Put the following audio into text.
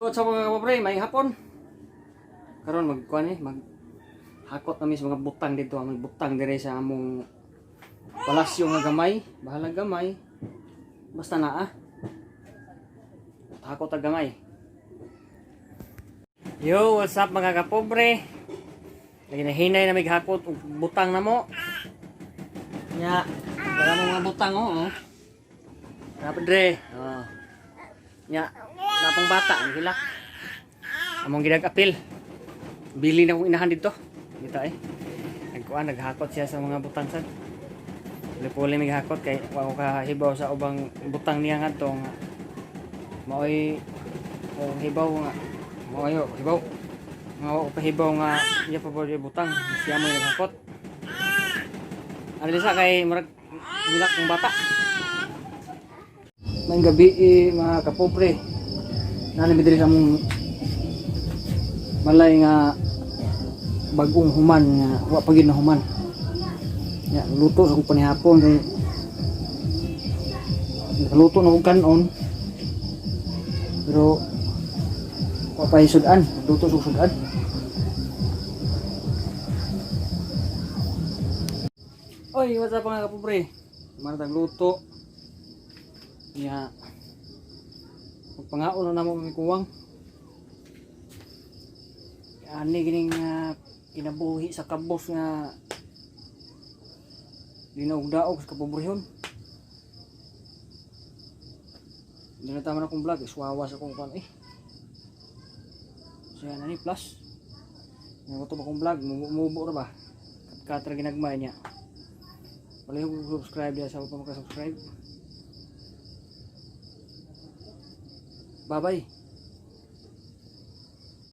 What's up, mga kapobre? May hapon. Karon magkuan eh, mag hakot kami sa mga butang dito, ang butang dire sa among palasyo nga gamay, bahala gamay. Basta naa. Hakot ag gamay. Yo, what's up, mga kapobre? Lagi na hinay na mighakot og butang na mo. Nya, dala mo mga butang oh. Oh. Dre. Oh. Nya, napang bata ang hilak. Among gidag-apil. Bili na kong inahan dito. Dito eh. Nagkuan, naghakot siya sa mga butang sad. Puli-puli mighakot kay wa ko kahibaw sa ubang butang niya ngadto nga maoy o hibaw nga maoy o hibaw nga wa ko kahibaw nga iya pa ba yung butang siya mo naghakot. Ano sa kay murag hilak ng bata. May gabi eh, mga kapobre. Nani diri sa among balay nga bagong human nga wa pa gyud na human. Ya, luto sa kong panihapon kay nakaluto na kong kanon. Pero wa pa sudan, luto sa sudan. Oy, what's up, mga kapobre? Kumana tag luto. Ya. Magpangaon na namo mi kuwang. Ani gining kinabuhi sa kabos nga dinaog-daog sa kapobrehon. Hindi na tama na akong vlog, iswawa sa akong kwan eh. So yan, ani plus. Nga to ba akong vlog, mubo ra ba? Katra ginagmay niya. Palihog subscribe diya sa pa maka-subscribe. Bye-bye.